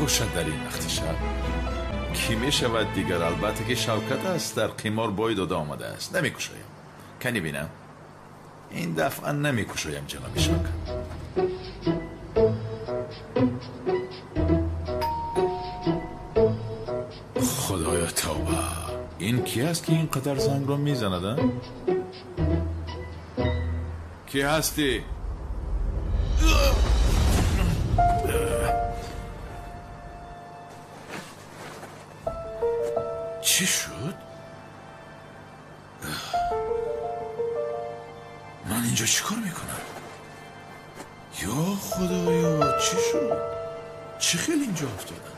Бошад дар ин вақти шаб? Кӣ мешавад дигар? Албатта ки Шавкат аст, дар қимор бой дода омадааст. Намекушоям. Кани бинам. Ин дафъа намекушоям, ҷаноби Шавкат. Худоё тавба. Ин кӣ аст ки ин қадар зангро мезанад? Кӣ ҳастӣ? Чӣ шуд? Ман инҷо чӣ кор мекунам? Ё Худоё, чӣ шуд? Чӣ хел инҷо афтодам?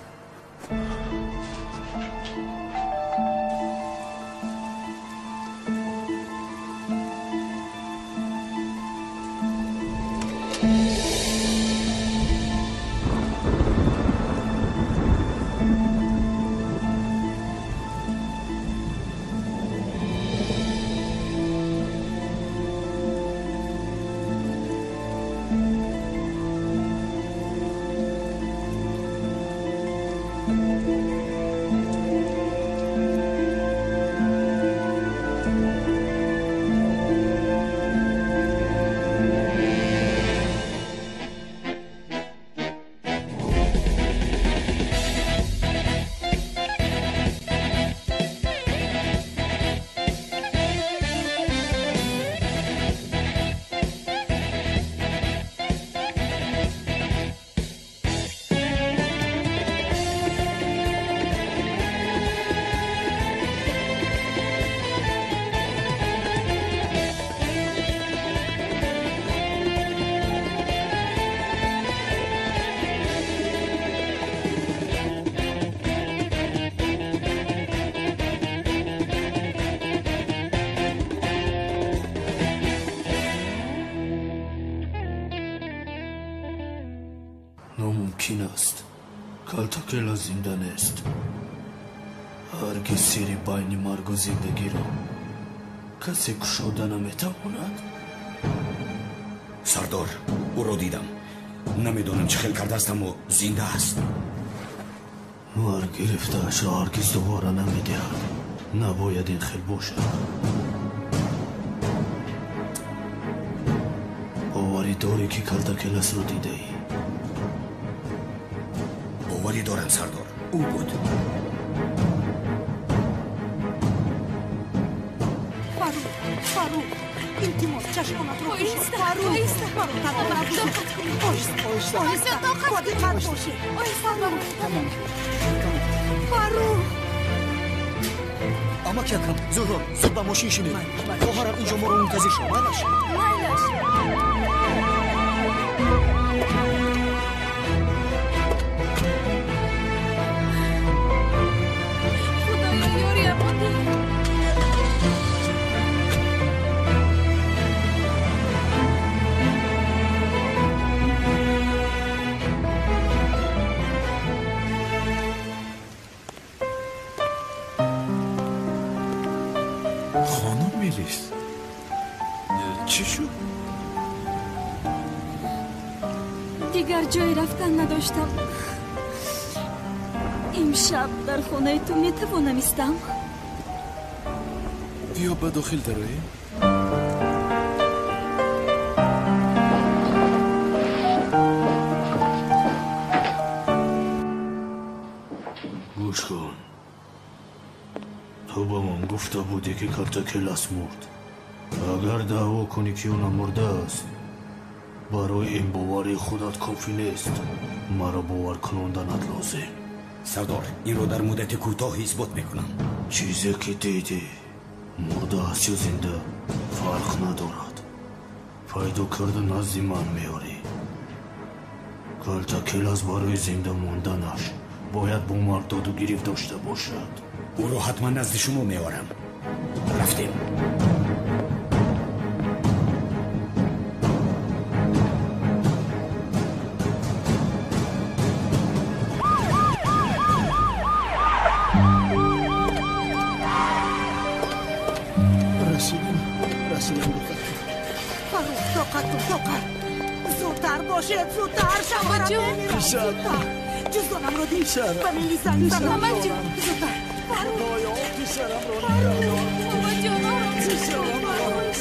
Номумкин аст. Калтакела зинда нест. Ҳаргиз сири байни маргу зиндагиро касе кушода наметавонад. Сардор, ӯро дидам. Намедонам чӣ хел кардааст, аммо зинда аст. Марг гирифтаашро ҳаргиз дубора намедиҳад. Набояд ин хел бошад. Боварӣ дорӣ, ки Калтакеласро дидаӣ? Боварӣ дорам, сардор. Ӯ буд. Фаррух, Фаррух, илтимос, чашмонатро кушо. Фаррух, маро танҳо нагузор. Оҳиста, оҳиста, бо диққат бошед. Фаррух, Фаррух. Амак якам, Зуҳро, зуд ба мошин шинед. Хоҳарам инҷо моро мунтазир шуд. Майлаш? Майлаш. Худоё, ёриям деҳ. Хонум Мелис, чӣ шуд? Дигар ҷое рафтан надоштам. Имшаб дар хонаи ту метавонам истам? Биё ба дохил дароем. Гӯш кун. Ту ба ман гуфта будӣ, ки Калтакелас мурд. Агар даъво кунӣ, ки ӯ намурдааст, барои ин боварии худат кофӣ нест. Маро бовар кунонданат лозим. Сардор, инро дар муддати кӯтоҳ исбот мекунам. Чизе ки дидӣ, мурдааст ё зинда, фарқ надорад. Пайдо карда назди ман меорӣ. Калтакелас барои зинда монданаш бояд бо марг доду гирифт дошта бошад. Ӯро ҳатман назди шумо меорам. Рафтем. Расидем, расидем, духтар. Фаррух, тоқат кун, тоқат. Зудтар бошед, зудтар, шавҳарам мемирад. Зудтар. Ҷуздонамро дид. Ба Мелис занг занам. Мамаҷон. Зудтар. Фаррух. Худоё, писарамро нигаҳдор. Мамаҷон, ором. Писарамро нигаҳдор бош.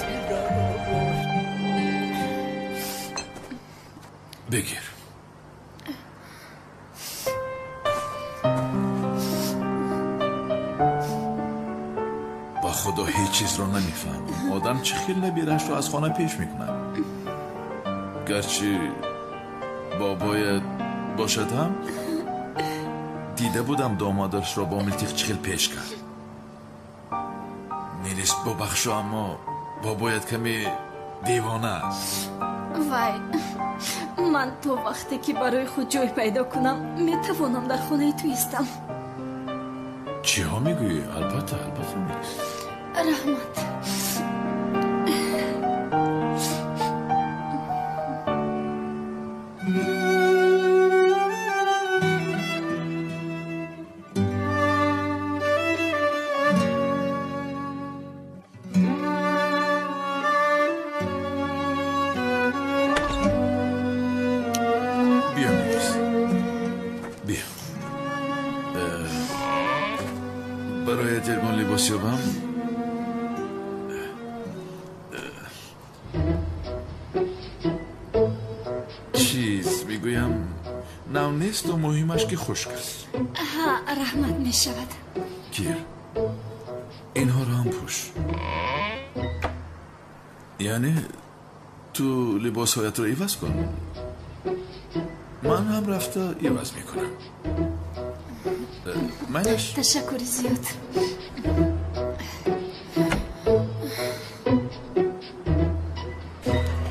Бигир. Ба Худо ҳеҷ чизро намефаҳмам. Одам чӣ хел набираашро аз хона пеш мекунад? Гарчи бобоят бошад ҳам, дида будам домодашро бо милтиқ чӣ хел пеш кард. Мелис, бубахшо, аммо бобоят каме девона аст. Вай, ман то вақте ки барои худ ҷой пайдо кунам, метавонам дар хонаи ту истам. Чиҳо мегӯӣ? Албатта, албатта, Мелис. Раҳмат. Биё, Мелис, биё. Бароят ягон либос ёбам? Чиз мегӯям, нав несту муҳимаш ки хушк аст. Ҳа, раҳмат, мешавад. Гир, инҳоро ҳам пӯш. Яъне ту либосҳоятро иваз кун, ман ҳам рафта иваз мекунам. Майлаш? Ташаккури зиёд.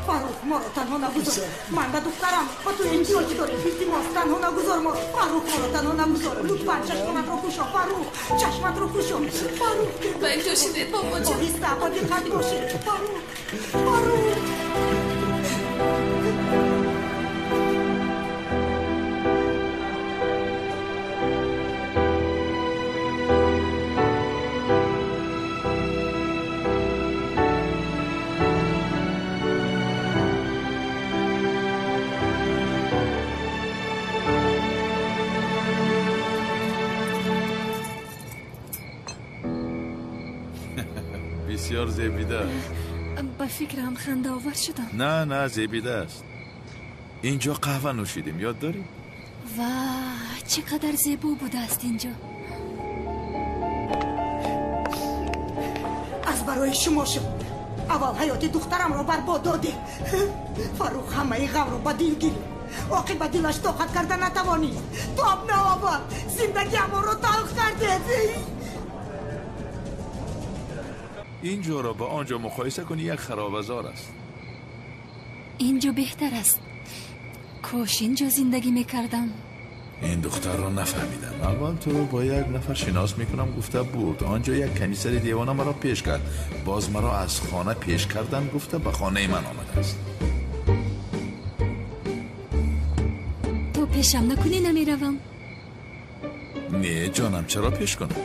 Фаррух, моро танҳо нагузор. Ман ба духтарам ба ту эҳтиёҷ дорем. Илтимос, танҳо нагузор моро. Фаррух, моро танҳо нагузор. Лутфан чашмонатро кушо. Фаррух, чашматро кушо. Фаррух. Ба инҷо шинед, бобоҷон. Оҳиста, бо диққат бошед. Фаррух, Фаррух. Бисёр зебида аст. Ба фикрам хандаовар шудам. На, на, зебида аст. Инҷо қаҳва нӯшидем, ёд дорӣ? Ва чӣ қадар зебо будааст инҷо. Аз барои шумо шуд. Аввал ҳаёти духтарамро барбод додед. Фаррух ҳамаи ғамро ба дил гирифт. Оқибат дилаш тоқат карда натавонист. Тоб наовард. Зиндагиамонро талх кардед. Инҷоро ба он ҷо муқоиса кунӣ, як харобазор аст. Инҷо беҳтар аст. Кош инҷо зиндагӣ мекардам. Ин духтарро нафаҳмидам. Аввал туро бо як нафар шинос мекунам гуфта бурд. Он ҷо як канисари девона маро пеш кард. Боз маро аз хона пеш кардан гуфта ба хонаи ман омадааст. То пешам накунӣ намеравам. Не, ҷонам, чаро пеш кунам?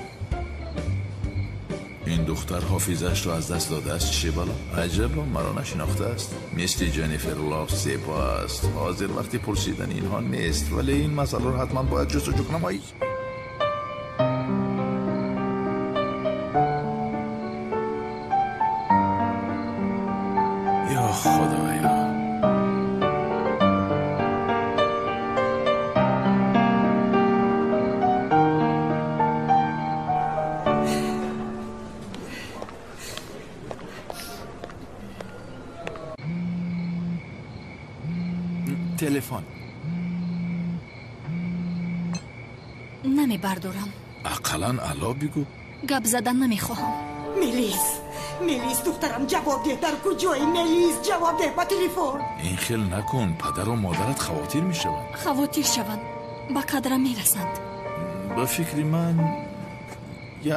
Ин духтар ҳофизаашро аз даст додааст. Чӣ бало? Аҷабо, маро нашинохтааст. Мисли Ҷеннифер Лов зебо аст. Ҳозир вақти пурсидани инҳо нест, вале ин масъаларо ҳатман бояд ҷустуҷӯ кунам. Ай, ё Худоё! Телефон. Намебардорам. Ақаллан алло бигӯ. Гап задан намехоҳам. Мелис, Мелис, духтарам, ҷавоб деҳ. Дар куҷоӣ, Мелис? Ҷавоб деҳ ба телефон. Ин хел накун, падару модарат хавотир мешаванд. Хавотир шаванд, ба қадрам мерасанд. Ба фикри ман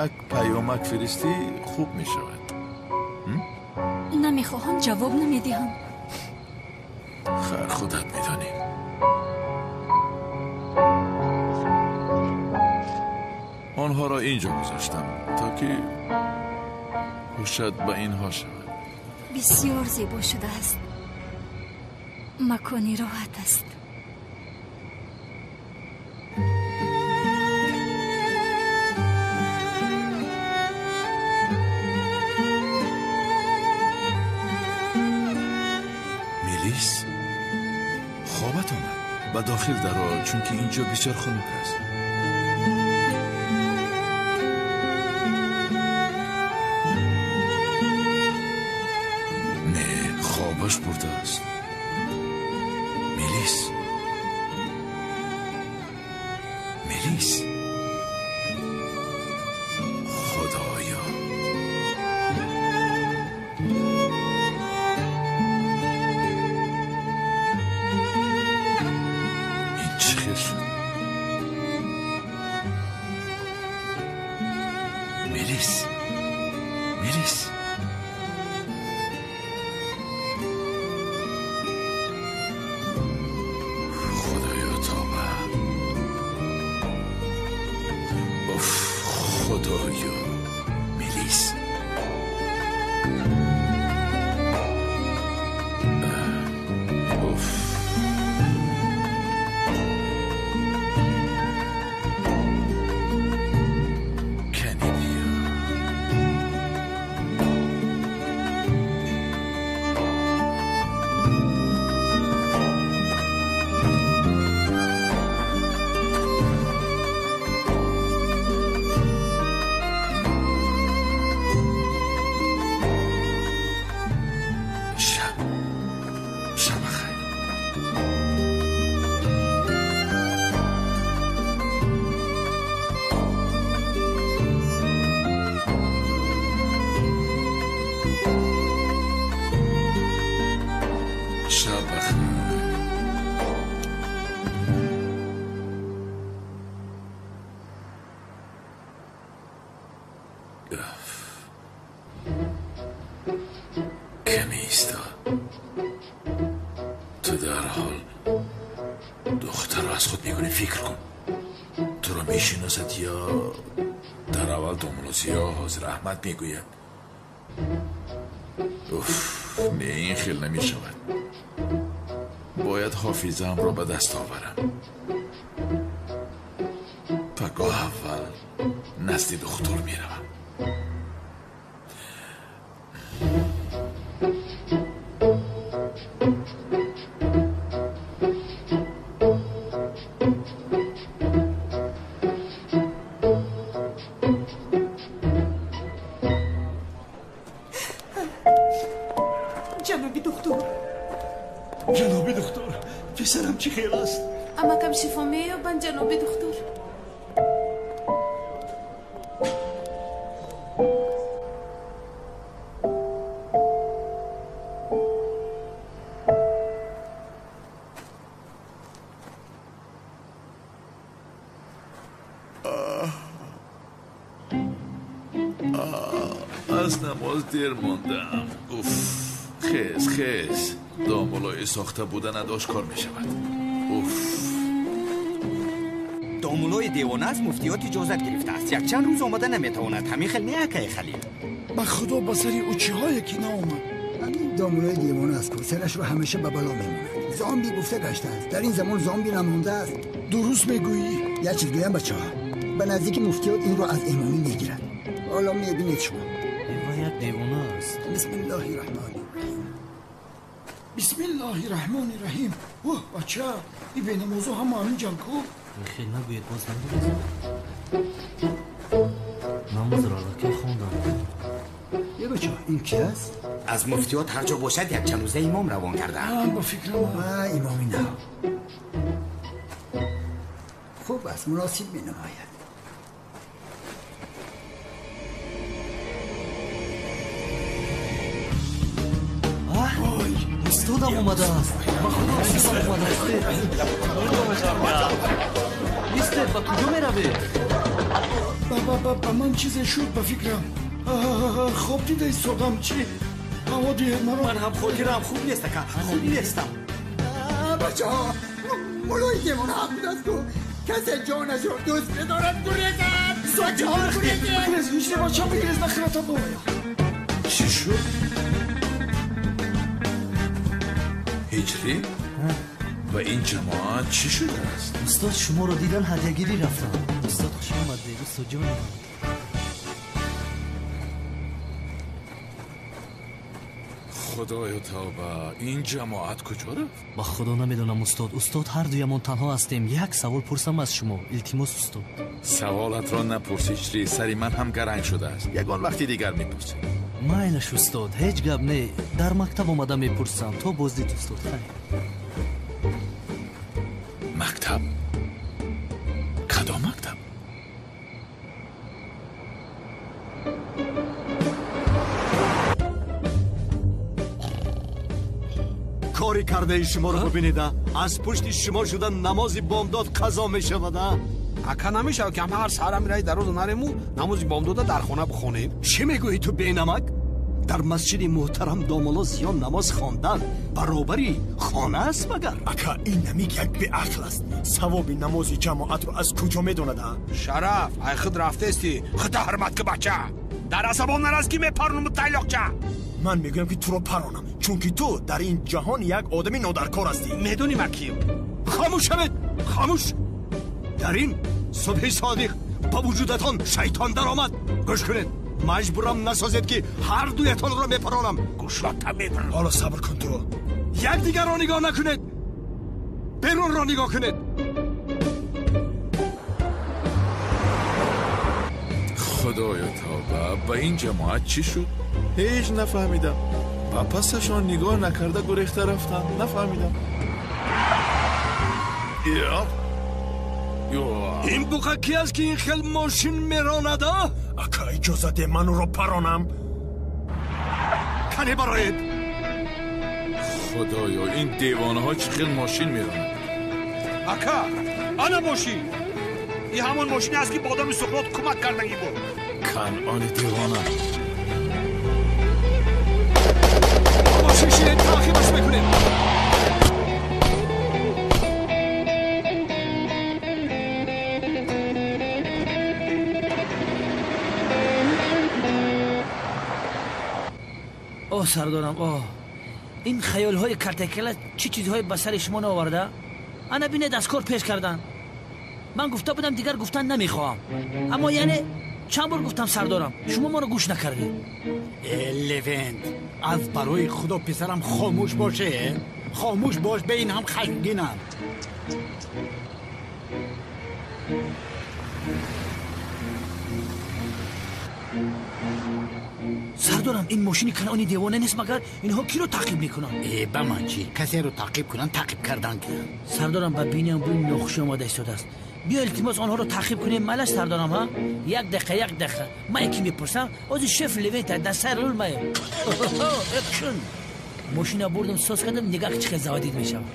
як паёмак фиристӣ хуб мешавад. Намехоҳам, ҷавоб намедиҳам. Хайр, худат медонӣ. Онҳоро инҷо гузоштам, то ки ҳушат ба инҳо шавад. Бисёр зебо шудааст. Макони роҳат аст. Ба дохил даро, чунки инҷо бисёр хунук аст. Не, хобаш бурдааст. Мелис. Мелис. Худоё. Ин чӣ хел шуд? Мелис. Мелис. Худоё тавба. Уф, Худоё. Мелис. Уф. Кани биё. Шаб. Шаб бахайр. Шаб бахайр. Каме исто. Ту дарҳол духтарро аз худ мекунӣ. Фикр кун, туро мешиносад ё дар аввал домулозиё ҳозир Аҳмад мегӯяд. Уф, не, ин хел намешавад. Бояд ҳофизаамро ба даст оварам. Пагоҳ аввал назди духтур меравам. Ҷаноби духтур. Ҷаноби духтур, писарам чӣ хел аст? Амакам шифо меёбанд, ҷаноби духтур. Аз намоз дер мондам. Уф, хез, хез. Домулои сохта буданат ошкор мешавад. Уф. Домулои девона аз муфтиёт иҷозат гирифтааст. Якчанд рӯз омада наметавонад. Ҳамин хел не, акаи Халил? Ба худо, ба сари ӯ чиҳое ки наомад. Ҳамин домулои девона аст, ку сарашро ҳамеша ба бало мемонад. Зомби гуфта гаштааст. Дар ин замон зомби намондааст. Дуруст мегӯӣ. Як чиз гӯям, бачаҳо, ба наздики муфтиёт инро аз имомӣ мегирад. Ҳоло мебинед шумо. Як девона аст. Бисмиллоҳи раҳмони раҳим. Бисмиллоҳи раҳмони раҳим. Оҳ, бача, ин бенамозо ҳама ҳамин ҷанг-ку. Хел нагӯед, боз нагӯед. Намозро аллакай хондам. Е бача, ин ки аст? Аз муфтиёт ҳар ҷо бошад якчанд рӯза имом равон кардаанд. Ба фикрам. Имоми нав. Хуб аст, муносиб менамояд. Устодам омадааст. Ба худо, устодам омадааст. Мистер, ба куҷо меравед? Ба ман чизе шуд, ба фикрам. Хоб дида истодам. Чӣ? Ҳаво диҳед маро. Ман ҳам хотирам хуб нест, ака. Хуб нестам. Бачаҳо, мулои девона ҳақ будааст, ку касе ҷонашро дӯст медорад, гурезад. Бигрез, ҳеҷ бача, бигрез, нахиратам бо. Чӣ шуд? Ҳиҷрӣ? Ва ин ҷамоат чӣ шудааст? Устод, шуморо дидан ҳадягирӣ рафтам. Устод, хуш омадед, устод ҷони ман. Худоё тавба, ин ҷамоат куҷо рафт? Ба Худо намедонам устод. Устод, ҳар дуямон танҳо ҳастем. Як савол пурсам аз шумо. Илтимос устод. Саволатро напурсӣ, чри, сари ман ҳам гаранг шудааст. Ягон вақти дигар мепурсӣ. Майлаш устод, ҳеҷ гап не. Дар мактаб омада мепурсам. То боздид устод, хайр. Мактаб? Кадом мактаб? Кори кардаи шуморо бубинед, аз пушти шумо шуда намози бомдод қазо мешавад. Ака, намешавад ки ҳама ҳар саҳар ҳамин дар рӯза нарему намози бомдода дар хона бихонем? Чӣ мегӯӣ ту бенамак? Дар масҷиди муҳтарам домулло Зиё намоз хондан баробари хона аст магар? Ака, ин намик як беақл аст. Савоби намози ҷамоатро аз куҷо медонад? Шараф, ай худ рафтести, худта ҳурмат ки бача. Дар асабон нарас ки мепаронуму тайлоқча. Ман мегӯям ки туро паронам, чунки ту дар ин ҷаҳон як одами нодаркор ҳастӣ. Медонӣ ман кием? Хомӯш шавед, хомӯш. Дар ин субҳи содиқ ба вуҷудатон шайтон даромад. Гӯш кунед, маҷбурам насозед ки ҳар дуятонро мепаронам. Гӯшота мепарам. Ҳоло сабр кун ту. Якдигарро нигоҳ накунед, берунро нигоҳ кунед. Худоё тавба, ба ин ҷамоат чӣ шуд? Ҳеҷ нафаҳмидам. Ба пасашон нигоҳ накарда гурехта рафтам. Нафаҳмидам. Ин буқа ки аст ки ин хел мошин меронад? Ака, иҷоза де ман ӯро паронам. Кане бароед. Худоё, ин девонаҳо чӣ хел мошин меронанд? Ака, ана мошин. Ин ҳамон мошине аст ки ба одами Суқрот кӯмак кардагӣ буд. Канъони девона. Мошин шинед, таъқибаш мекунем. Оҳ сардорам, оҳ, ин хаёлҳои картакела чӣ чизҳое ба сари шумо наоварда? Ана бинед, аз кор пеш кардан. Ман гуфта будам, дигар гуфтан намехоҳам, аммо яъне чанд бор гуфтам сардорам, шумо моро гӯш накардед. Левент, аз барои худо писарам хомӯш боше, хомӯш бош, ба ин ҳам хашмгинам. Сардорам, ин мошини Канъони девона нест магар? Инҳо киро таъқиб мекунанд? Э, ба ман чӣ? Касеро таъқиб кунанд, таъқиб кардан ки. Сардорам, ба биниам бӯи нохушӣ омада истодааст. Биё илтимос онҳоро таъқиб кунем, майлаш сардорам, ҳа? Як дақиқа, як дақиқа. Ман яке мепурсам, ози шеф Левента дар сари рул мая. Экшн! Мошина бурдам, соз кардам, нигаҳ чӣ хел заводид мешавад.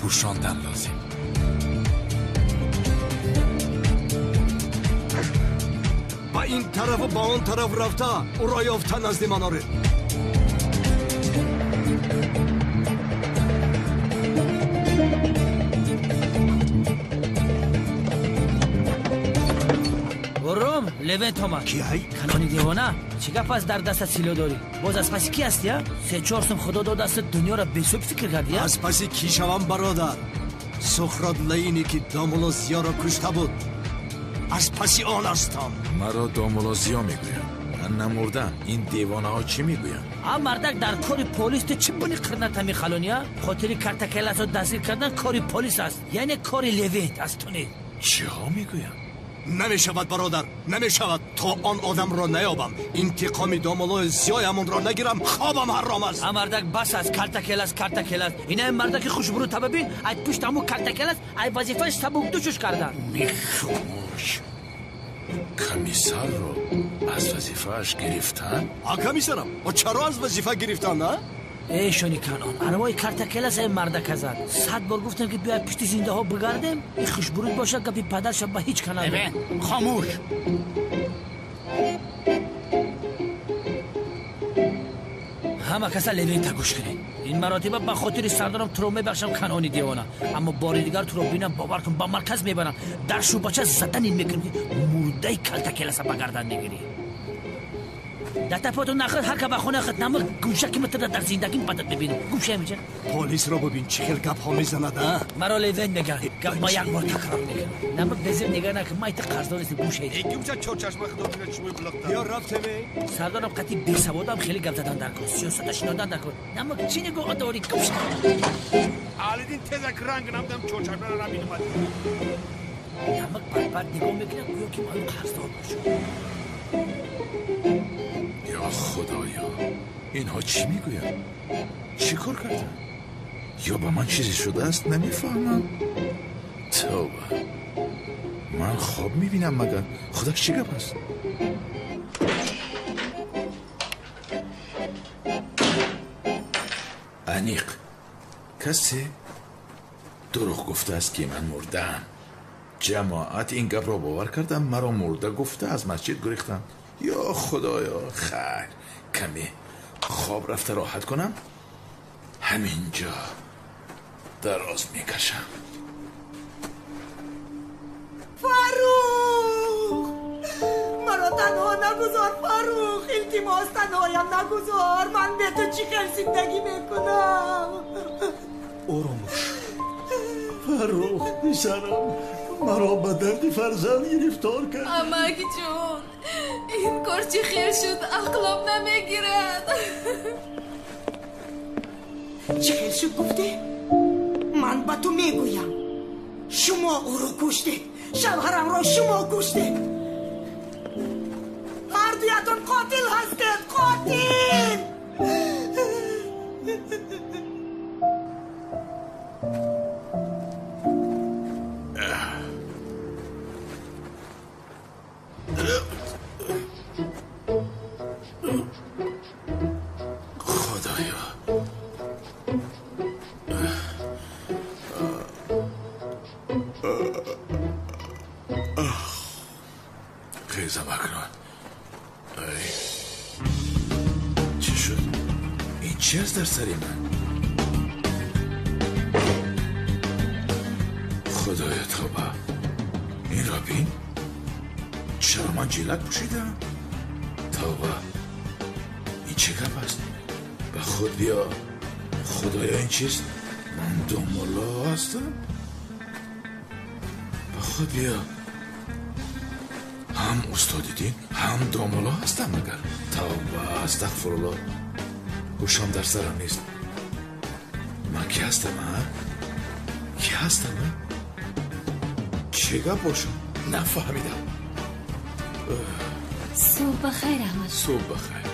پوشاندن لازم. با این طرف و با آن طرف رفته او را یافتن از مناره. Ором, Левент омад. Ки ай? Канъони девона. Чӣ гап аст дар дастат сило дорӣ? Боз аз паси ки ҳастӣ, а? 3-4 сум худо додааст, дунёро бесӯб фикр кардӣ, а? Аз паси кӣ шавам бародар? Сухрот Лаине ки домулло Зиёро кушта буд, аз паси он ҳастам. Маро домулло Зиё мегӯянд. Ман намурдам. Ин девонаҳо чӣ мегӯянд? А мардак, дар кори полис ту чӣ буни қирната мехалонӣ, а? Хотири картакеласро дастгир кардан кори полис аст, яъне кори Левент аз ту нест. Чиҳо мегӯянд? Намешавад бародар, намешавад. То он одамро наёбам, интиқоми домуллои Зиёямонро нагирам, хобам ҳаром аст. А мардак, бас аст, картакелас, картакелас. Инаи мардаки хушбурӯ табабин, ай пушт ҳамун картакелас, ай вазифааш сабукдӯшуш кардан. Мехомӯш. Комиссарро аз вазифааш гирифтан? А комиссарам, чаро аз вазифа гирифтан, а? Эй шони Канъон, арвои картакелас ай мардака зад. 100 бор гуфтам ки биёй пушти зиндаҳо бигардем, ин хушбурӯд бошад, гапи падарша ба ҳеҷ ка надод. Левент, хомӯш. Ҳа Ҳама каса Левента гӯш кунед. Ин маротиба ба хотири сардорам туро мебахшам, канони девона. Аммо бори дигар туро бинам, бовар кун, ба марказ мебарам. Дар шӯбача заданин мекунем, ки мурдаи калтакеласа ба гардан мегирӣ. Датапоту нахӯд, ҳар ка ба хона худ намуд, гӯшаки митада дар зиндагим бадат мебинам. Гӯша инҷа. Полисро бибин, чӣ хел гапҳо мезанад, а? Маро Левент мегӯяд. Гап ма як бор такрор мекунам. Намуд безир нигоҳ накун, ман ита қарздор нестам, гӯша инҷа. Гӯша чорчашма худо кунад чумои булоқта. Ё рафтеме? Сардорам қатъи бесаводам хеле гап задан дар кор, сиёсата шинодан дар кор. Намуд чӣ нигоҳ дорӣ? Гӯша. Алидин тезак ранг намудам чорчашмаро набинамад. Намуд бадбад нигоҳ мекунад, гӯё ки ман қарздор бошам. یا خدایا، اینها چی میگویند؟ چی کار کردن؟ یا با من چیزی شده است؟ نمیفهمم. توبه، من خواب میبینم مگر؟ خودش چی گپ است؟ انیق کسی دروغ گفته است که من مردم. جماعت این گپ را باور کردم، مرا مرده گفته از مسجد گریختم. یا خدایا، خیر، کمی خواب رفته راحت کنم، همینجا دراز میکشم. فاروق، مرا تنها نگذار. فاروق، التماس، تنهایم نگذار. من به تو چی خیلی زندگی میکنم. آرام باش فاروق پسرم، مرا به درد فرزند گرفتار کرد. امک جون، این کار چی خیر شد؟ عقلم نمیگیرد. چی خیر شد گفتی؟ من به تو میگویم شما او رو کشتید، شوهرم را شما کشتید. هر دویتون قاتل هستید، قاتل. خدایا، خیزم اکنون. ای، چی شد؟ این چی است در سر من؟ خدایا توبه، این را بین، چرا من جیلک پوشیدم؟ توبه، این چه گپ است؟ به خود بیا. خدایا این چیست؟ من داملا هستم؟ به خود بیا، هم استاد دین هم داملا هستم مگر؟ توبه، استغفرالله، گوشم در سرم نیست. من کی هستم؟ ها؟ کی هستم؟ ها؟ چه گپ باشم؟ نفهمیدم. صبح بخیر احمد. صبح بخیر.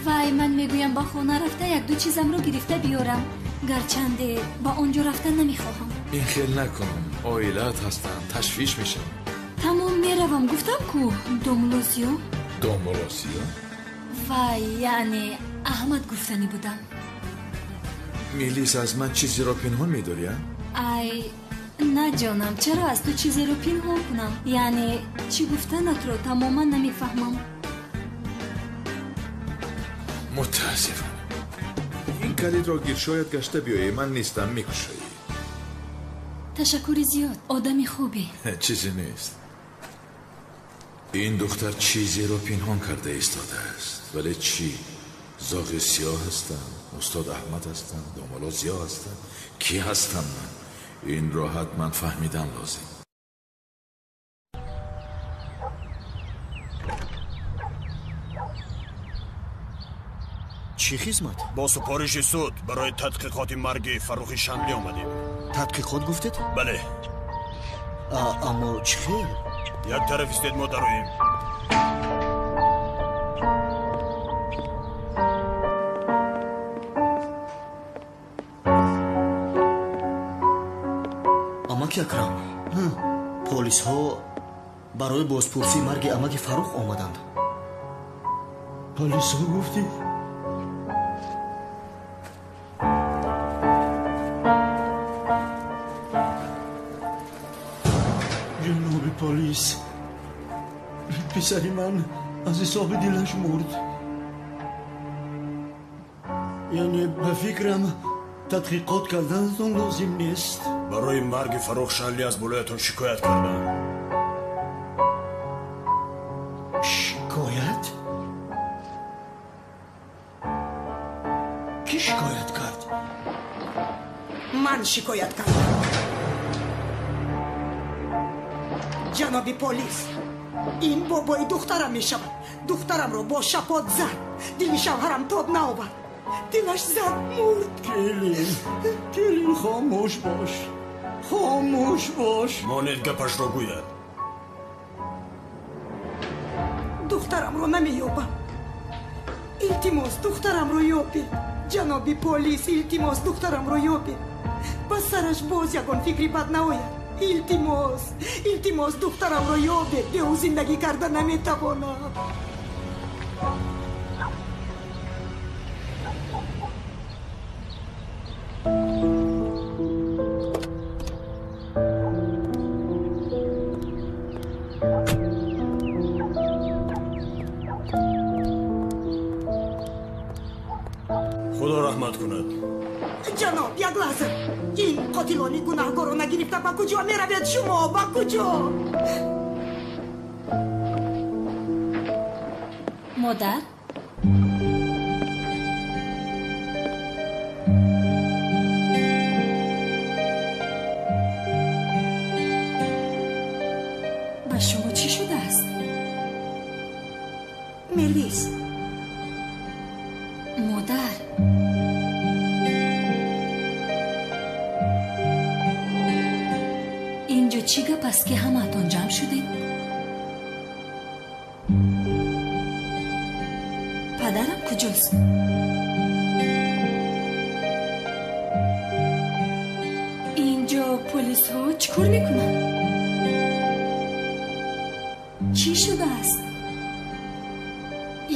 وای، من میگویم با خانه رفته یک دو چیزم رو گرفته بیارم، گرچنده با آنجا رفتن نمیخواهم. این خیل نکن، عائلت هستم، تشویش میشم. تمام میروم، گفتم کو دوملوسیو. دوملوسیو؟ وای، یعنی احمد گفتنی بودم. میلیس از من چیزی را پنهان میداری؟ ای نه جانم، چرا از تو چیزی رو پنهان کنم؟ یعنی چی گفتنت رو تماما نمیفهمم. متاسفم، این کلید را گیر، شاید گشته بیایی. من نیستم، میکشایی. تشکر زیاد، آدمی خوبی. چیزی نیست. این دختر چیزی را پنهان کرده ایستاده است. ولی چی؟ زاغ سیاه هستم، استاد احمد هستم، داملا زیاد هستم، کی هستم من؟ این را حتما فهمیدن لازم. چی خدمت؟ با سپارش سود برای تحقیقات مرگ فرخ شنلی آمدیم. تحقیقات گفتید؟ بله. اما چی خیر؟ یک طرف استید ما داریم. амаки Акрам, полисҳо барои бозпурсии марги амаки Фаррух омаданд. Полисҳо гуфтӣ? Ҷаноби полис, писари ман аз ҳисоби дилаш мурд. Яъне ба фикрам тадқиқот карданатон лозим нест. Барои марги Фаррух Шанли аз болоятон шикоят кардам. Шикоят? Кӣ шикоят кард? Ман шикоят кардам. Ҷаноби полис, ин бобои духтарам мешавад. Духтарамро бо шапот зад. Дили шавҳарам тоб наовард. Дилаш зад, мурд. Келин, келин, хомӯш бош, хомӯш бош. Монед гапашро гӯяд. Духтарамро намеёбам. Илтимос, духтарамро ёбед. Ҷаноби полис, илтимос, духтарамро ёбед. Ба сараш боз ягон фикри бад наояд. Илтимос, илтимос, духтарамро ёбед. Бе ӯ зиндагӣ карда наметавонам. Худо раҳмат кунад. Ҷаноб, як лаҳза. Ин қотилони гунаҳгорро нагирифта ба куҷо меравед шумо? Ба куҷо? Модар? Ба шумо чӣ шудааст? Мелис. Модар, инҷо чӣ гап аст ки ҳамаатон ҷамъ шудед? Падарам куҷост? Инҷо полисҳо чӣ кор мекунанд? Чӣ шудааст?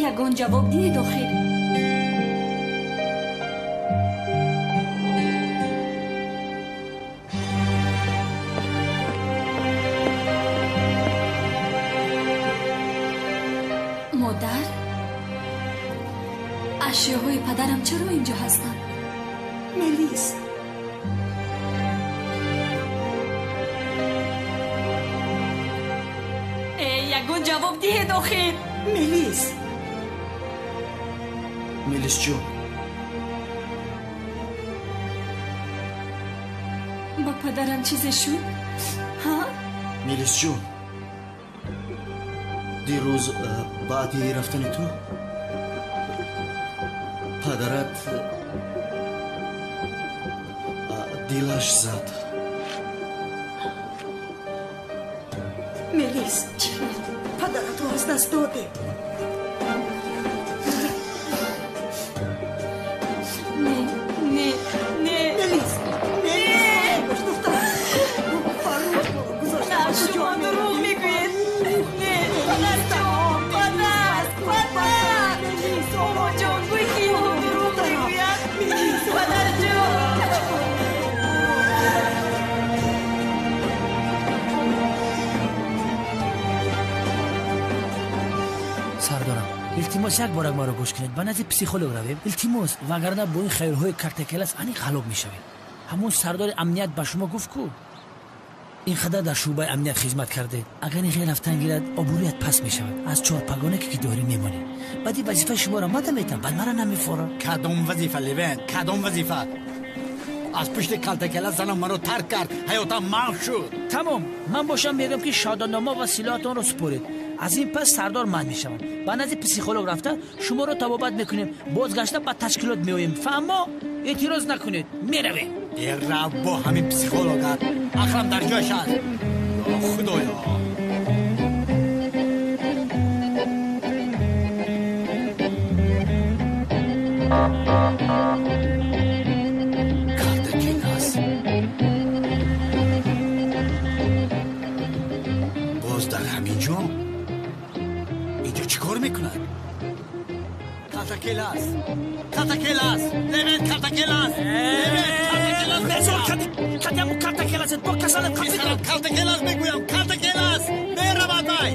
Ягон ҷавоб диҳед охир. Модар, ашёҳои падарам чаро инҷо ҳастанд? Мелис. Ягон ҷавоб диҳед охир. Мелис. Мелисҷон, ба падарам чизе шуд? Ҳа? Мелисҷон, дирӯз баъди рафтани ту падарат дилаш зад. Мелис, падаратро аз даст додем. Не, не, не. Мелис, Мелис, духтарам. Фаррух моро гузошта. На, шумо дурӯғ мегӯед. Не, падарҷон, падар, падар. Бобоҷон, гӯй ки инҳо дурӯғ мегӯянд. Падарҷон. Сардорам, илтимос, як борак маро гӯш кунед. Ба назди психолог равем. Илтимос, вагарна бо ин хаёлҳои картакелас аниқ ҳалок мешавед. Ҳамон сардори амният ба шумо гуфт ку ин қадар дар шӯъбаи амният хизмат кардед. Агар ин хел рафтан гирад, обрӯят паст мешавад. Аз чорпагоне ки дорӣ мемонӣ. Баъди вазифаи шуморо мада метам, баъд мара намефорам. Кадом вазифа, Левент? Кадом вазифа? Аз пушти калтакела занам маро тарк кард, ҳаётам маҳв шуд. Тамом, ман бошам мегӯям ки шаҳодатнома ва силоҳатонро супоред. Аз ин пас сардор ман мешавам. Ба назди психолог рафта шуморо табобат мекунем. Бозгашта ба ташкилот меоем. Фаҳмо? Эътироз накунед. Меравем. Э, рав бо ҳамин психологат. Ақлам дар ҷояш аст. Ё Худоё. Калтакелас. Боз дар ҳамин ҷо? Инҷо чӣ кор мекунад? Калтакелас. Калтакелас. Левент, калтакелас. Левент, калтакелас. Мезор кади, кадиаму калтакелас. Бо касалам Писарам, калтакелас мегӯям. Калтакелас. Меравад вай.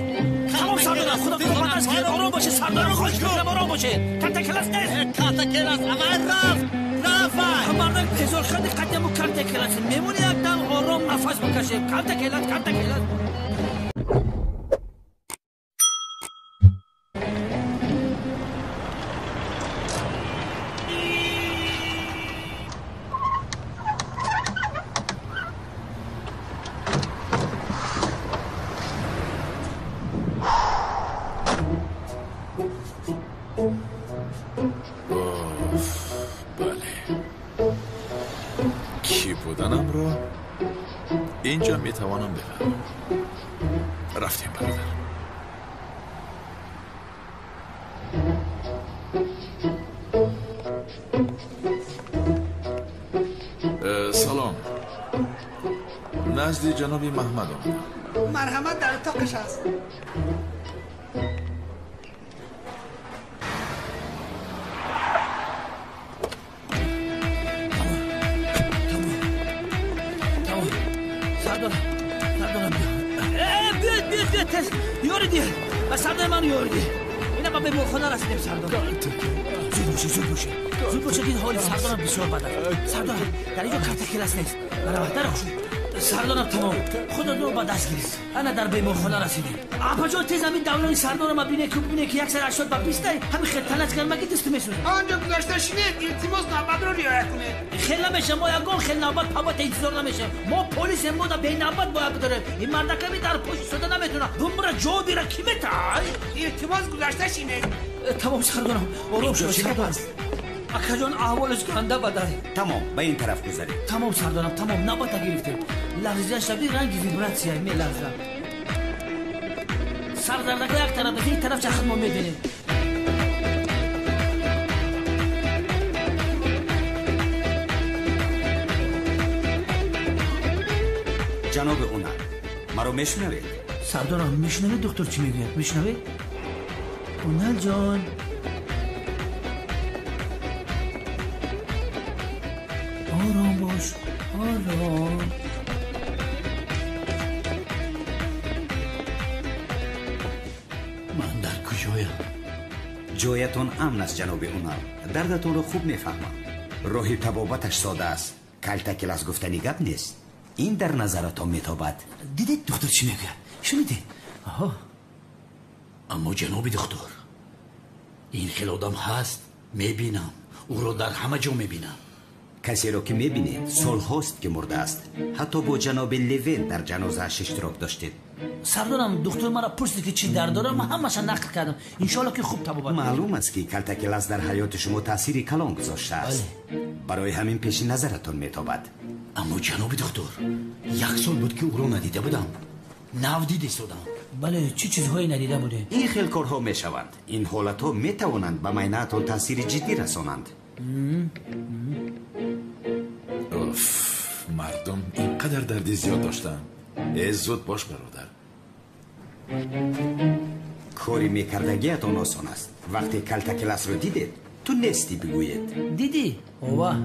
Тамом, сардорам, худо қурбонат кунад. Ором бошед, сардорам, хоҳиш мекунам, ором бошед. бошед. Калтакелас нест. Калтакелас аввал рафт. Рафт. Мардак безор шуд қатъаму калтакелас. Мемони як дам ором нафас бикашем. Калтакелас, калтакелас. اینجا میتوانم بفهمم. رفتیم برادر. سلام. نزد جناب محمد آمدم. مرحمت در اتاقش است. سردار منو یوردی. اینا با بیمارخانه رسیدیم سردار. زود باشه زود باشه. زود باشه که حال سردارم بسیار بد است. سردارم در اینجا کارت کلاس نیست. برای در خوش. سردارم تمام. خدا رو با دست گرفت. انا در بیمارخانه رسیدیم. آپا جان تیز همین دوران سردارم بینه که ببینه که 180 با 20 همین خیلی تلش کردم مگه دست میسوزه. آنجا گذاشته شینید التماس نوبت رو رعایت کنید. خیلی نمیشه ما یگان خیلی نوبت پابت انتظار نمیشه. ما پلیس ما دا به نوبت باید بداریم. این مردکمی در پشت سودا نمیتونه. بمره جو بیره کی میتای؟ التماس گذاشته شینید. تمام سردارم. آرام شو سردارم. اکا جان احوالش گنده بده. تمام به این طرف گذارید. تمام سردارم تمام نوبت گرفتیم. لرزش شبیه رنگ ویبراتسیا میلرزه. سردردک یک طرف این طرف چه خود ما میبینیم. جناب اونر مرا میشنوید؟ سردارم میشنوید دکتر چی میگه؟ میشنوید؟ اونر جان آرام باش آرام. من در کجایم؟ جایتان امن است جناب اونر. دردتان را خوب میفهمم. راه طبابتش ساده است. کلتکلاس گفتنی گپ نیست. این در نظرتان میتابد. دیدید دکتر چی میگه؟ شنیدید؟ آها. اما جناب دکتر این خیلی آدم هست میبینم. او را در همه جا میبینم. کسی را که میبینید سال هاست که مرده است. حتی با جناب لیون در جنازه‌اش اشتراک داشتید. سردارم دکتر مرا پرسید که چی درد دارم، من همش نقل کردم. انشالله که خوب طبابت. معلوم است که کلتکلاس در حیات شما تاثیر کلان گذاشته است. برای همین پیش نظرتان میتابد. اما جناب دکتر یک سال بود که او را ندیده بودم. نو دیده ایستادم. بله چه چیزهایی ندیده بوده؟ این خیل کارها میشوند. این حالتها میتوانند به معاینه‌تان تاثیر جدی رسانند. اوف مردم اینقدر دردی زیاد داشتن. ای زود باش برادر. کاری میکردگیتان آسان است. وقتی کلتکلاس رو دیدید تو نیستی بگویید. دیدی؟ اوه.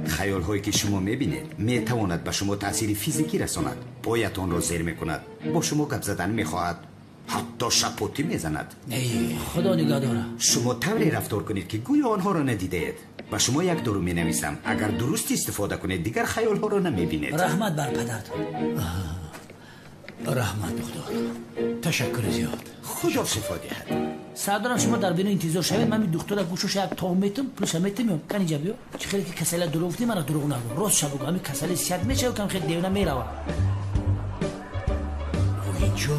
خیال هایی که شما میبینید میتواند به شما تاثیر فیزیکی رساند. پایتان را زیر میکند. با شما گپ زدن میخواهد. حتی شپوتی میزند. ای خدا نگه داره. شما طوری رفتار کنید که گویا آنها را ندیدید. به شما یک دارو می نویسم. اگر درست استفاده کنید دیگر خیال ها را نمیبینید. رحمت بر پدرتان. رحمت دکتر. تشکر زیاد. خدا شفا دهد. سردارم شما در بین انتظار شوید. من می دکتر گوشش یک تا میتم پولش میتم. کن اینجا بیا. چه خیلی که کساله دروغ گفتی مرا دروغ نگو. راست شو بگو. همین کساله سیاد میشه و کم خیلی دیوانه میروه. اینجا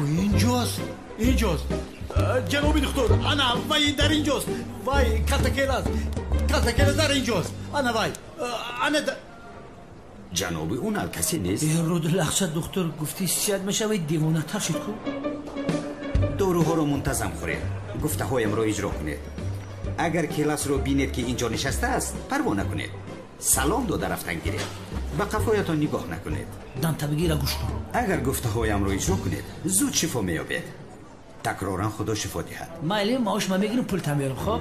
اینجاست اینجاست جناب دکتر انا وای در اینجاست. وای کلتکلاس کلتکلاس در اینجاست. انا وای انا جناب اون کسی نیست. رود لخشت دکتر گفتی سیاد میشه وای دیوانه تر شد کو. داروها رو منتظم خورید. گفته هایم را اجرا کنید. اگر کلاس رو بینید که اینجا نشسته است پروا نکنید. سلام داده رفتن گیرید. به قفایتان نگاه نکنید. دانتا را گوش کن. اگر گفته هایم را اجرا کنید زود شفا مییابید. تکرارا خدا شفا دهد. مایلی معاش ما میگیرم پول تا میارم. خب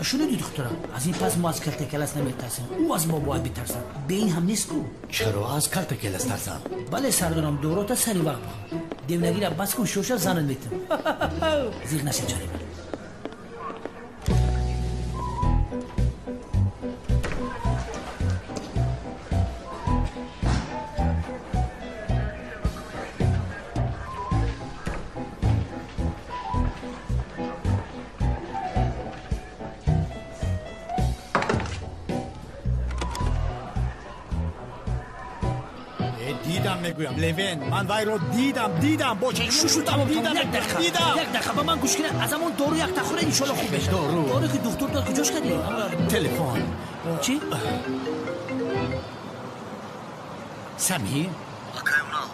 شنیدی دکترم از این پس ما از کلتکلاس نمیترسیم. او از ما باید بترسن. به این هم نیست کو. چرا از کلتکلاس ترسم؟ بله سردارم دورو تا سری وقت بخور. Девнагира бас кун, шоша занат метам. Зиқ наша ҷони ман. Дидам мегӯям, Левен, ман вайро дидам, дидам, бо чашм Шу, тамом, дидам, як дақиқа, дидам. Як дақиқа, ба ман гӯш кунед. Аз ҳамон дору як тахӯра, иншолло хуб мешавад. Дору? Дору ки духтур дод, куҷош кардӣ? Телефон. Чӣ? Самир? Акай Унал.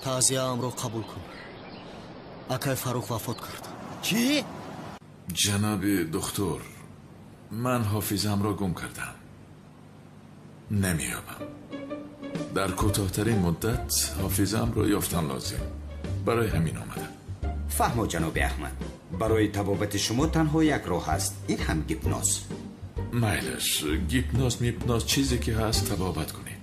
Таъзияамро қабул кун. Акай Фаррух вафот кард. Чӣ? Ҷаноби духтур, ман ҳофизамро гум кардам. Намеёбам. Дар кӯтоҳтарин муддат ҳофизамро ёфтан лозим. Барои ҳамин омадам. Фаҳмо, ҷаноби Аҳмад, барои табобати шумо танҳо як роҳ ҳаст, ин ҳам гипноз. Майлаш, гипноз, мипноз, чизе ки ҳаст табобат кунед.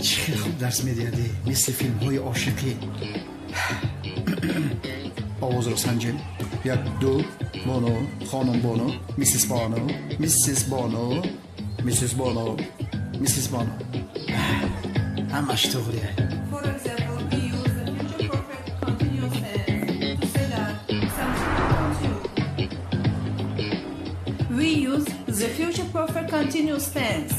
Чӣ хел хуб дарс медиҳадӣ, мисли филмҳои ошиқӣ. Овозро санҷем. Як, ду, Бону, хонум Бону, миссис Бону, миссис Бону, миссис Бону, миссис Бону. Ҳамаш туғрия. For example, we use the future perfect continuous tense to say that something continue. We use the future perfect continuous tense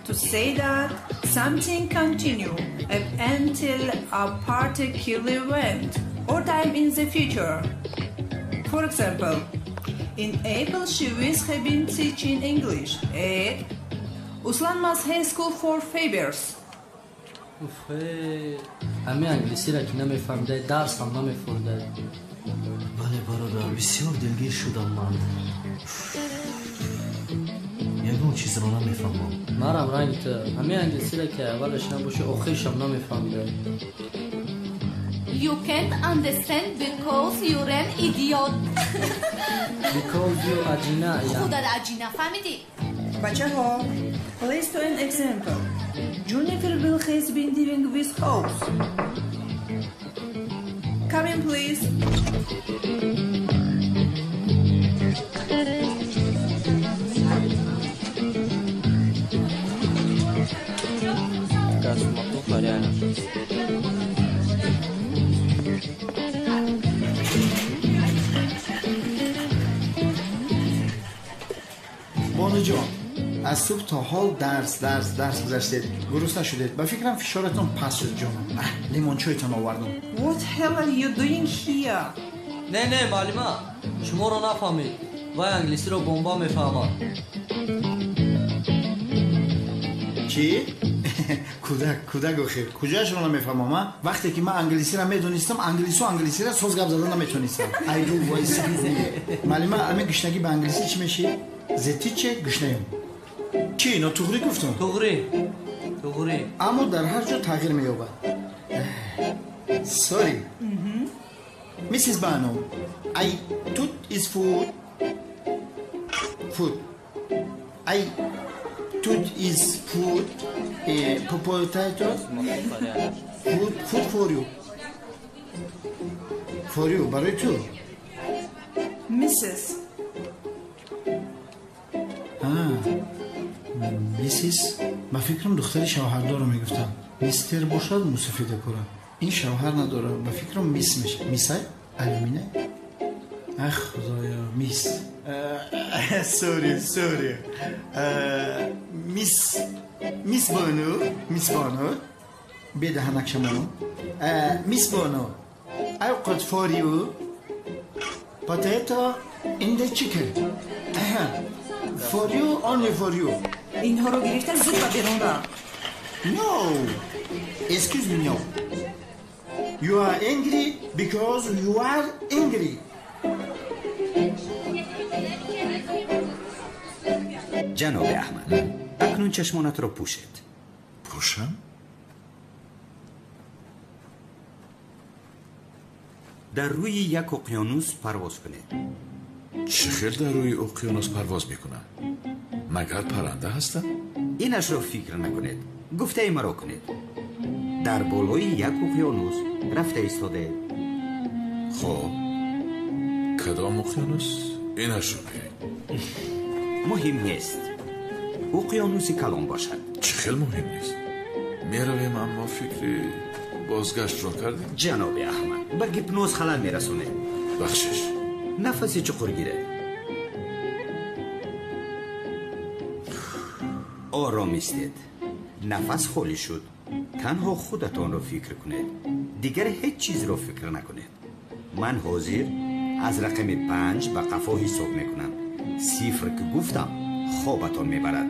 to say that something continue up until a particular event or time in the future. For example, in April she will have been teaching English at Uslanmaz High School for Fabers. Уф, ҳамин англисиро ки намефаҳмидай, дарсам намефурдай. Бале, бародар, бисёр дилгир шудам ман. Ягон чизро намефаҳмам. Марам ранги ту, ҳамин англисиро ки аввалаш набоши, охиршам намефаҳмидай. You can't understand because you're an idiot. Because you аҷина. Худат аҷина, фаҳмидӣ? Бачаҳо, let's do an example. Jennifer will has been dealing with house. Come in, please. Такая суматоха, реально. Бону ҷон, аз субҳ то ҳол дарс, дарс, дарс гузаштед. Гурусна шудед. Ба фикрам фишоратон паст шуд, ҷонам. Лимончойтон овардам. What hell are you doing here? Не, не, муаллима, шуморо нафаҳмид. Вай англисиро бомба мефаҳмад. Чӣ? Кӯдак, кӯдак охир. Куҷояшро намефаҳмам, а? Вақте ки ман англисиро медонистам, англису англисиро соз гап зада наметонистам. I do voice. Муаллима, ҳамин гушнагӣ ба англисӣ чӣ мешид? The teacher гушнаем. Чӣ, ино туғрӣ гуфтам? Туғрӣ. Туғрӣ. Аммо дар ҳар ҷо тағйир меёбад. Sorry. Mrs. Banu, I took is food. Food. I took is food. Potato. Food, food for you. For you, барои ту. Mrs. Миссис, ба фикрам духтари шавҳардорро мегуфтам. Мистер бошад мусафида пура. Ин шавҳар надорад, ба фикрам мисс мешавад. Миссай? Алюмина? Ах, худоё, мисс. Sorry, sorry. Мисс, мисс Бону, мисс Бону. Бедаҳанак шамону. Мисс Бону, I got for you potato in the chicken. For you, only for you. Инҳоро гирифта зуд ба берун рафт. No, excuse me, no. You are angry because you are angry. Ҷаноби Аҳмад, акнун чашмонатро пӯшед. Пӯшам? Дар рӯи як уқёнус парвоз кунед. Чӣ хел дар рӯи уқёнус парвоз мекунам? Магар парранда ҳастам? Инашро фикр накунед. Гуфтаи маро кунед. Дар болои як уқёнус рафта истодаед. Хоб, кадом уқёнус? Инашро бигӯед. Муҳим нест. Уқёнуси калон бошад. Чӣ хел муҳим нест? Меравем, аммо фикри бозгаштро кардем. Ҷаноби Аҳмад, ба гипноз халал мерасонед. Бахшиш. Нафаси чуқур гиред. Ором истед. Нафас холӣ шуд. Танҳо худатонро фикр кунед. Дигар ҳеҷ чизро фикр накунед. Ман ҳозир аз рақами 5 ба қафо ҳисоб мекунам. 0 ки гуфтам, хобатон мебарад.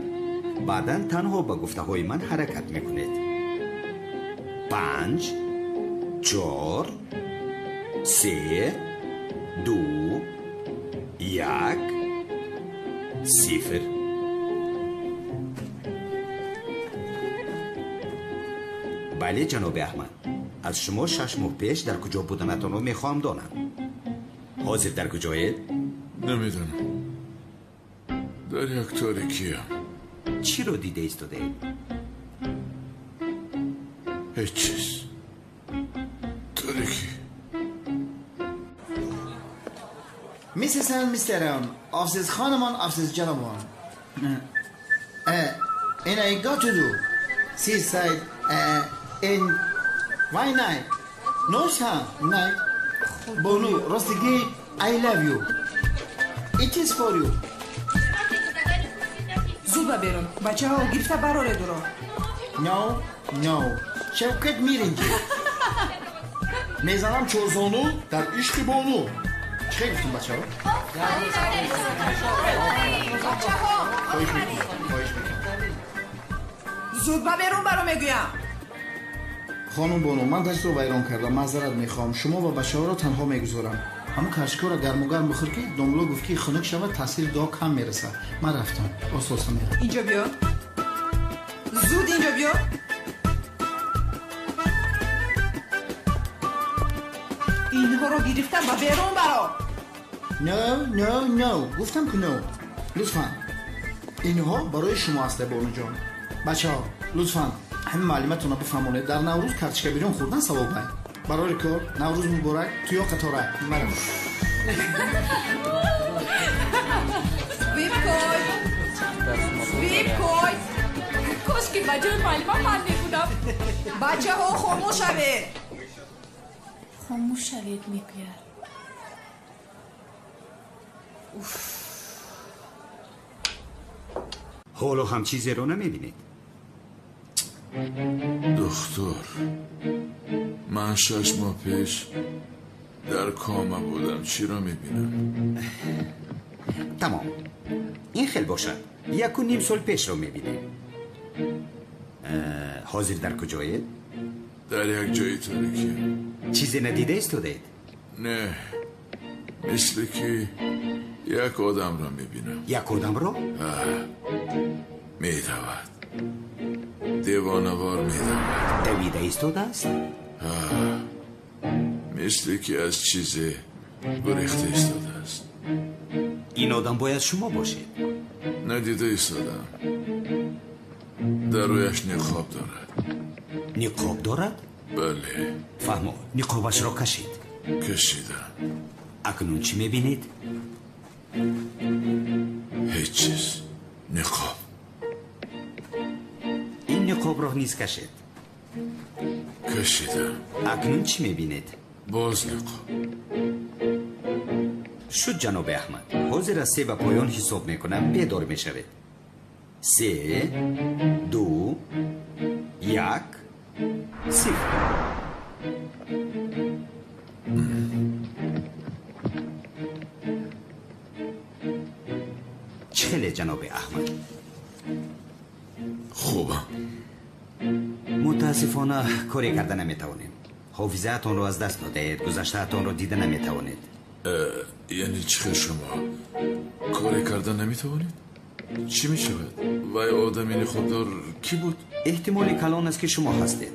Баъдан танҳо ба гуфтаҳои ман ҳаракат мекунед. 5, 4, 3, 2, 1, 0. Бале, ҷаноби Аҳмад, аз шумо 6 моҳ пеш дар куҷо буданатонро мехоҳам донам. Ҳозир дар куҷоед? Намедонам. Дар як торикиям. Чиро дида истодаед? Ҳеҷ чиз. Торикӣ. Mrs. and Mr. Office خانمان، office جنابان. And I got to do seaside in why night? No sir, night. Bonu, Rostigi, I love you. It is for you. Зуд ба берун. Бачаҳо гирифта бароред ӯро. No, no. Шавкат миринҷи. Мезанам чорзону дар ишқи бону. Чӣ хел гуфтум, бачаҳо? Хоҳиш мекунам, хоҳиш мекунам. Зуд ба берун баро мегӯям. Хонум бону, ман дарсро вайрон кардам, маъзарат мехоҳам. Шумо ва бачаҳоро танҳо мегузорам. Ҳамун карчикоро гарму гарм бихӯр, ки домло гуфт, ки хунук шавад, таъсири дуо кам мерасад. Ман рафтам, оста-оста меравам. Инҷо биё. Зуд инҷо биё. Инҳоро гирифта ба берун баро. No, no, no. Гуфтам ки no. Лутфан. Инҳо барои шумо аст, бонуҷон. Бачаҳо, лутфан ҳамин маълумотонро бифаҳмонед. Дар Наврӯз карточка бирён хӯрдан савоб ай. Барори кор, Наврӯз муборак, туё қатора. Марам. Свипкой! Свипкой! Кош ки ба ҷои муаллима ман мебудам. Бачаҳо, хомӯш шавед. Хомӯш шавед, мегӯяд. Уф. Ҳоло ҳам чизеро намебинед. Духтур, ман 6 моҳ пеш дар кома будам. Чиро мебинам? Тамом. Ин хел бошад. 1.5 сол пешро мебинем. Ҳозир дар куҷоед? Дар як ҷои торикӣ. Чизе надида истодаед? Не, мисли ки як одамро мебинам. Як одамро? Медавад. Девонавор медавад. Давида истодааст? Мисли ки аз чизе гурехта истодааст. Ин одам бояд шумо бошед. Надида истодам. Дар рӯяш ниқоб дорад. Ниқоб дорад? Бале. Фаҳмо, ниқобашро кашид. Кашидам. Акнун чӣ мебинед? Ҳеҷ чиз. Ниқоб. Ин ниқобро низ кашед. Кашидам. Акнун чӣ мебинед? Боз ниқоб. Шуд, ҷаноби Аҳмад. Ҳозир аз 3 ба поён ҳисоб мекунам, бедор мешавед. 3, 2, 1, 0. Чӣ хеле, ҷаноби Аҳмад? Хубам. Мутаассифона коре карда наметавонем. Ҳофизаатонро аз даст додаед, гузаштаатонро дида наметавонед. Яъне чӣ хел шумо коре карда наметавонед? Чӣ мешавад? Вай одами ниқобдор кӣ буд? Эҳтимоли калон аст, ки шумо ҳастед.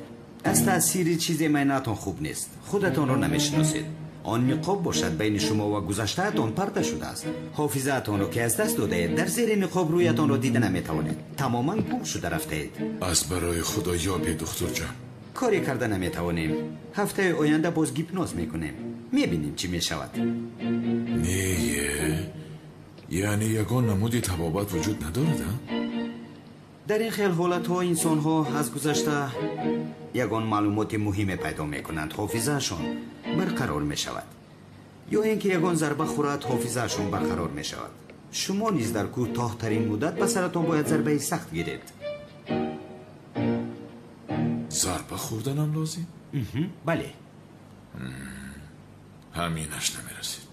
Аз таъсири чизе майнаатон хуб нест. Худатонро намешиносед. Он ниқоб бошад байни шумо ва гузаштаатон парда шудааст. Ҳофизаатонро ки аз даст додаед, дар зери ниқоб рӯятонро дида наметавонед. Тамоман гум шуда рафтаед. Аз барои худо ёбе, духтурҷон. Коре карда наметавонем. Ҳафтаи оянда боз гипноз мекунем. Мебинем чӣ мешавад. Не, яъне ягон намуди табобат вуҷуд надорад, а? Дар ин хел ҳолатҳо инсонҳо аз гузашта ягон маълумоти муҳиме пайдо мекунанд, ҳофизаашон барқарор мешавад. Ё ин ки ягон зарба хӯрад, ҳофизаашон барқарор мешавад. Шумо низ дар кӯтоҳтарин муддат ба саратон бояд зарбаи сахт гиред. Зарба хӯрданам лозим? Бале. Ҳаминаш намерасид.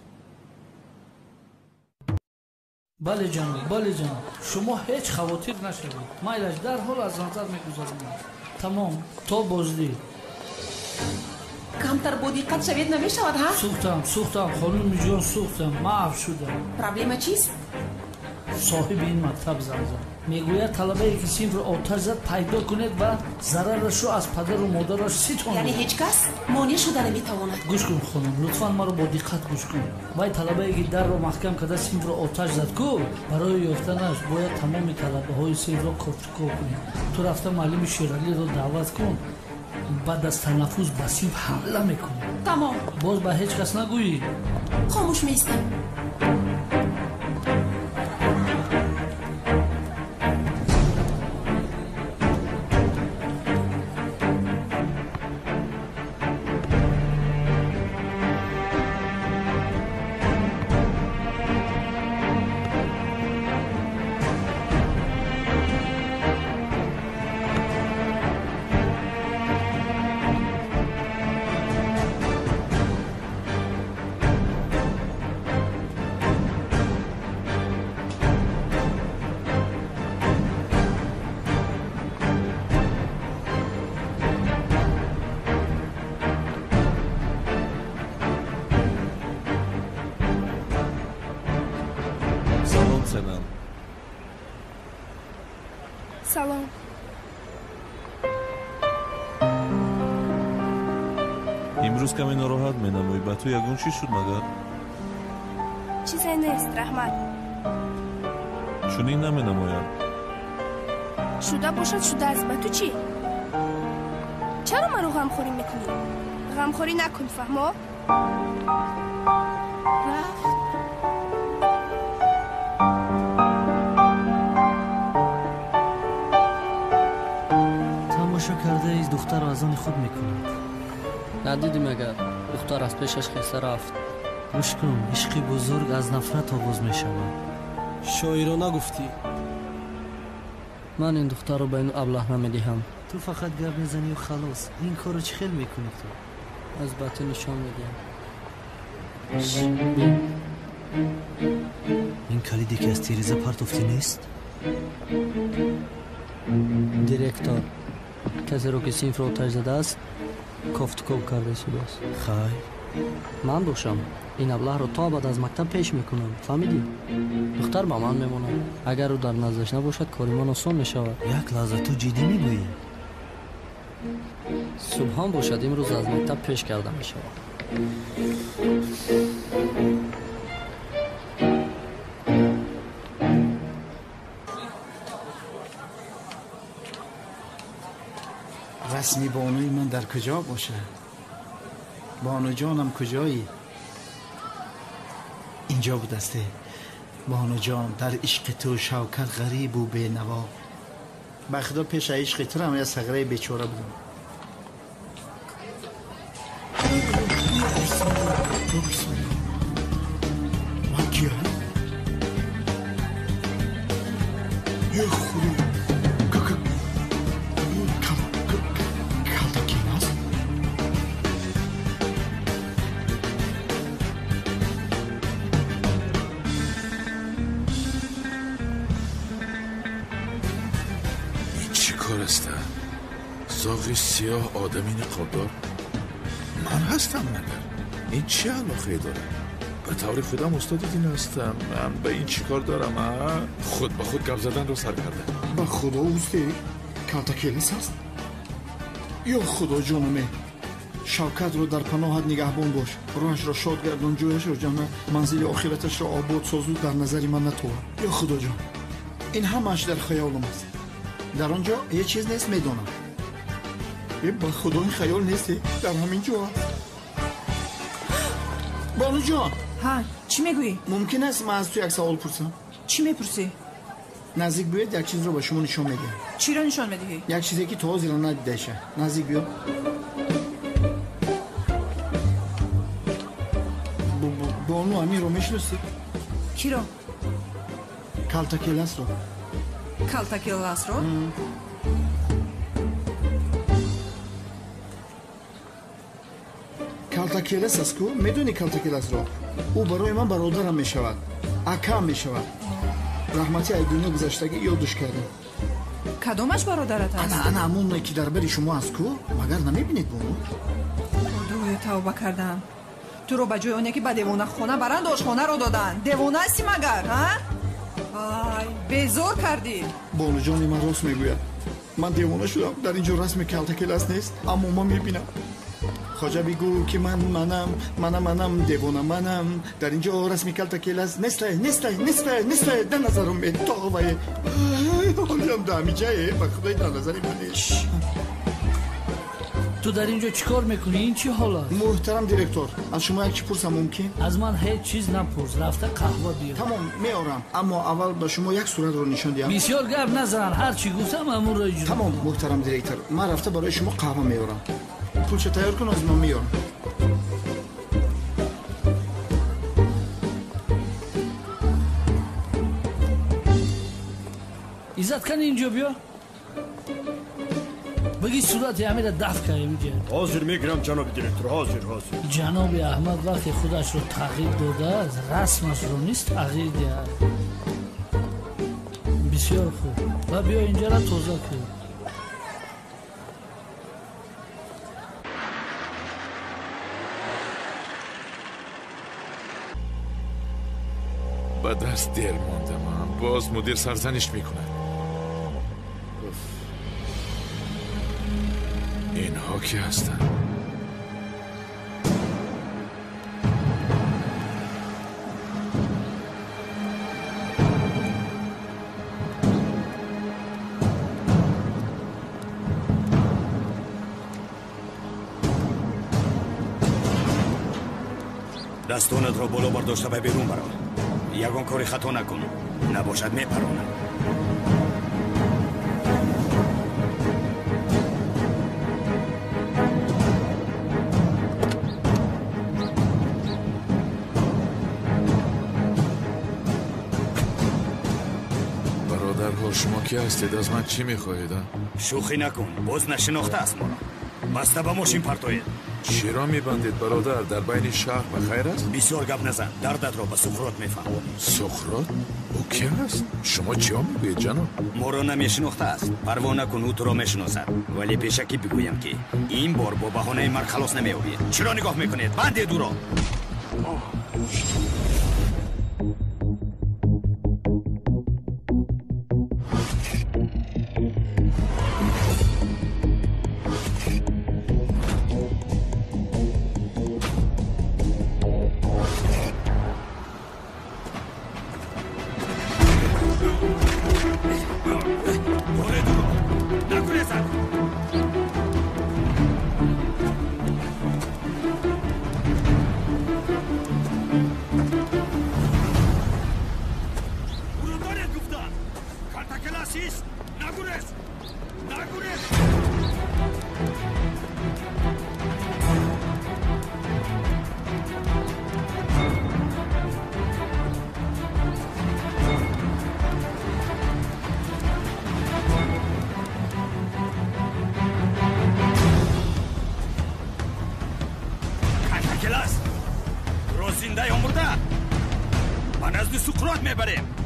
Бале ҷаноб, бале ҷаноб, шумо ҳеҷ хавотир нашавед. Майлаш дарҳол аз назар мегузаронам. Тамом, то боздид. Камтар бо диққат шавед намешавад, ҳа? Сӯхтам, сӯхтам, хонуми ҷон, сӯхтам, маъф шудам. Проблема чист? Соҳиби ин мактаб занг зад. Мегӯяд талабае ки синфро оташ зад пайдо кунед ва зарарашро аз падару модараш ситонед. Яъне ҳеҷ кас монеъ шуда наметавонад. Гӯш кун хонум, лутфан маро бо диққат гӯш кун. Вай талабае ки дарро маҳкам карда синфро оташ зад ку, барои ёфтанаш бояд тамоми талабаҳои синфро кофтуков кунед. Ту рафта муаллими Шералиро даъват кун, баъд аз танаффус ба синф ҳамла мекунӣ. Тамом. Боз ба ҳеҷ кас нагӯӣ. Хомӯш меистам. Салом. Имрӯз каме нороҳат менамоӣ. Ба ту ягон чиз шуд магар? Чизе нест, раҳмат. Чунин наменамояд. Шуда бошад, шудааст. Ба ту чӣ? Чаро маро ғамхорӣ мекунӣ? Ғамхорӣ накун, фаҳмо? Рафт. Тамошо кардаи духтарро аз они худ мекунад. Надидӣ магар? Духтар аз пешаш хеста рафт. Гӯш кун, ишқи бузург аз нафрат оғоз мешавад. Шоирона гуфтӣ. Ман ин духтарро ба ин аблаҳ намедиҳам. Ту фақат гап мезанию халос. Ин корро чӣ хел мекунӣ ту? Аз ба ту нишон медиҳам. Ин калиде ки аз тиреза партофтӣ нест? Директор касеро ки синфро оташ задааст кофтуков карда истодааст. Хайр, ман бошам ин аблаҳро то абад аз мактаб пеш мекунам. Фаҳмидӣ? Духтар ба ман мемонад. Агар ӯ дар наздаш набошад, кори ман осон мешавад. Як лаҳза, ту ҷиддӣ мегӯӣ? Субҳон бошад, имрӯз аз мактаб пеш карда мешавад. Расми бонуи ман дар куҷо бошад? Бону ҷонам куҷоӣ? Инҷо будасте. Бону ҷон, дар ишқи ту Шавкат ғарибу бенаво. Ба худо пеш аз ишқи туам як сағираи бечора будам. Ман киям? Е худо, زاغ سیاه آدمی نقابدار من هستم مگر؟ این چه علاقه داره؟ به طور خودم استاد دین هستم. من به این چیکار دارم؟ خود به خود گپ زدن رو سر کرده. به خدا اوستی کالتاکیلس هست؟ یا خدا جانمه، Шавкатро дар паноҳат нигаҳбон бош, роҳашро шод гардон, ҷояшро ҷаннат, манзили охираташро обод созу дар назари ман натовад. Ё Худоҷон, ин ҳамааш дар хаёлам аст. Дар он ҷо ҳеҷ чиз нест, медонам. Ба Худо ин хаёл нест, дар ҳамин ҷо аст. Бонуҷон. Ҳа, чӣ мегӯӣ? Мумкин аст ман аз ту як савол пурсам? Чӣ мепурсӣ? Наздик биёед, як чизро ба шумо нишон медиҳам. Чиро нишон медиҳӣ? Як чизе ки то ҳозира надидаша. Наздик биё. Бону, аминро мешиносӣ? Киро? Калтакеласро. Калтакеласро? Калтакелас аст ку? Медонӣ Калтакеласро? Ӯ барои ман бародарам мешавад, акам мешавад. Раҳмати ай дунё гузаштагӣ ёдуш кардем. Кадомаш бародарат аст? Ана, ана ҳамоне ки дар бари шумо аст ку? Магар намебинед, бону? Худоё, тавба кардам. Туро ба ҷои оне ки ба девонахона баранд, ошхонаро доданд. Девона ҳастӣ магар, ҳа? Ай, безор кардӣ. Бонуҷони ман рост мегӯяд. Ман девона шудам. Дар ин ҷо расми Калтакелас нест, аммо ман мебинам. Хоҷа бигӯ ки ман манам, манам, манам, девона манам. Дар ин ҷо расми Калтакелас нестай, нестай, нестай, нестай. Дар назарам метовае. Ҳолиам даҳамиҷае, ба худои дар назари ман нест. Ту дар ин ҷо чӣ кор мекунӣ? Ин чӣ ҳол аст? Муҳтарам директор, аз шумо як чӣ пурсам мумкин? Аз ман ҳеҷ чиз напурс, рафта қаҳва биёр. Тамом, меорам, аммо аввал ба шумо як суратро нишон диҳам. Бисёр гап назан, ҳар чӣ гуфтам ҳамонро иҷро. Тамом, муҳтарам директор, ман рафта барои шумо қаҳва меорам. Пулча тайёр кун, аз ман меорам. Иззат, кани инҷо биё. Баги сурати ҳамира дафт кардем инҷа. Ҳозир мегирам, ҷаноби директор, ҳозир, ҳозир. Ҷаноби Аҳмад вақте худашро тағйир додааст, расмашро низ тағйир диҳад. Бисёр хуб. Ва биё инҷара тоза кун. Ба дарс дер мондам. Боз мудир сарзаниш мекунад. Инҳо ки ҳастанд? Дастонатро боло бардошта ба берун баро. Ягон кори хато накун, набошад мепаронам. Бародарҳо, шумо ки ҳастед? Аз ман чӣ мехоҳед? Шӯхӣ накун, боз нашинохтааст моро. Баста ба мошин партоед. Чиро мебандед, бародар? Дар байни шаҳр ба хайр аст? Бисёр гап назан, дардатро ба Суқрот мефаҳмонӣ. Суқрот? Ӯ ки аст? Шумо чиё мегӯед, ҷаноб? Моро намешинохтааст. Парво накун, ӯ туро мешиносад. Вале пешакӣ бигӯям ки ин бор бо баҳонаи марг халос намеёбӣ. Чиро нигоҳ мекунед? Бандед ӯро!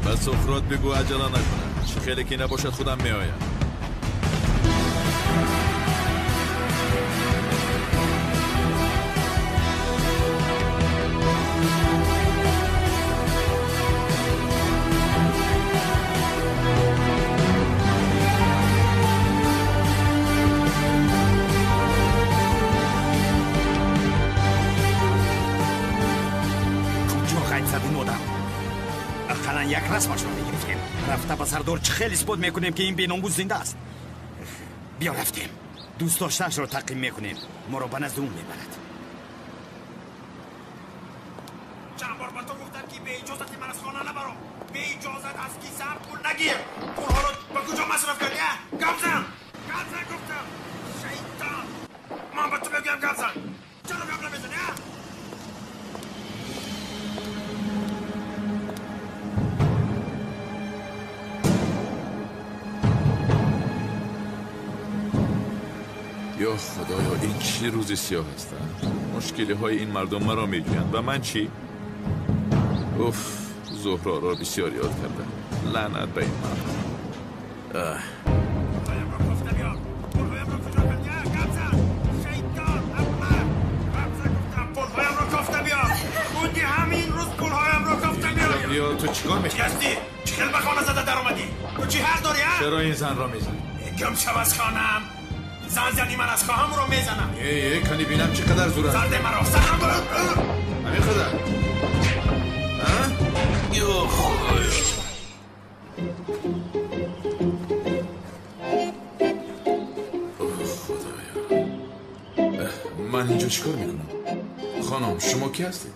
Ба Суқрот бигӯ аҷала накунад. Чӣ хеле ки набошад, худам меоям. бодам. Ақаллан як расмашро мегирифтем. Рафта ба сардор чӣ хел исбот мекунем, ки ин беномус зинда аст. Биё рафтем. Дӯст доштаашро таъқиб мекунем. Моро ба назди ӯ мебарад. Чанд бор ба ту гуфтам, ки бе иҷозати ман аз хона набаро. Бе иҷозат аз кисаам пул нагир. Пулҳоро ба куҷо масраф кардӣ, а? Гап зан! Гап зан гуфтам! Шайтон! Ман ба ту мегӯям гап зан! Чаро гап намезанӣ, а? Ё худоё, ин чӣ рӯзи сиёҳ аст? Мушкилиҳои ин мардум маро меҷӯянд. Ба ман чӣ? Уф, Зуҳроро бисёр ёд кардам. Лаънат ба ин мард. Ё ту чӣ кор мекунӣ? Чӣ ҳастӣ? Чӣ хел ба хона зада даромадӣ? Ту чӣ ҳақ дорӣ, а? Чаро ин занро мезанӣ? Гум шав аз хонаам. Зан зани ман аз хоҳам ро мезанам. Э, э, кани бинам чӣ қадар зур аст. Зарде маро сарам. Ҳамин қадар? А? Ё Худоё. Худоё. Ман инҷо чӣ кор мекунам? Хонум, шумо ки ҳастед?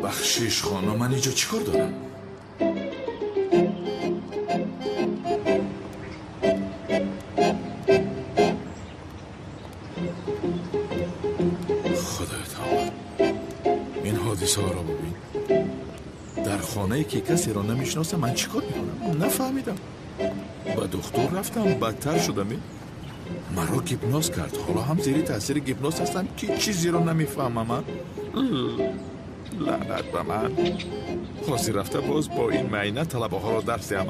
Бахшиш хонум, ман инҷо чӣ кор дорам? Худои таоло, ин ҳодисаҳоро бибин. Дар хонае ки касеро намешиносам, ман чӣ кор мекунам? Нафаҳмидам. Ба духтур рафтам, бадтар шудам. Маро гипноз кард. Ҳоло ҳам зери таъсири гипноз ҳастам, ки чизеро намефаҳмам. Лаънат ба ман. Ҳозир рафта боз бо ин майна талабаҳоро дарс диҳам.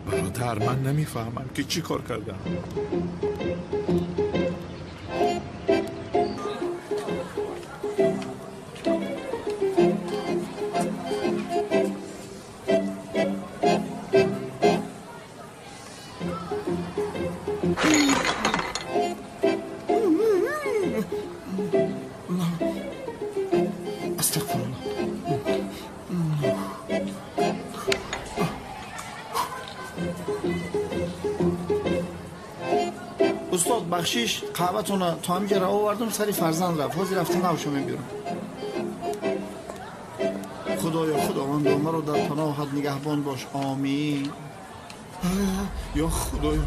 Бародар, ман намефаҳмам, ки чӣ кор кардам. Устод, бахшиш, қаҳватонро то ҳаминҷа раво овардам, сари фарзанд рафт. Ҳозир рафта навшо мебиёрам. Худоё, худовандо, маро дар паноҳат нигаҳбон бош. Омин. Ё Худоё.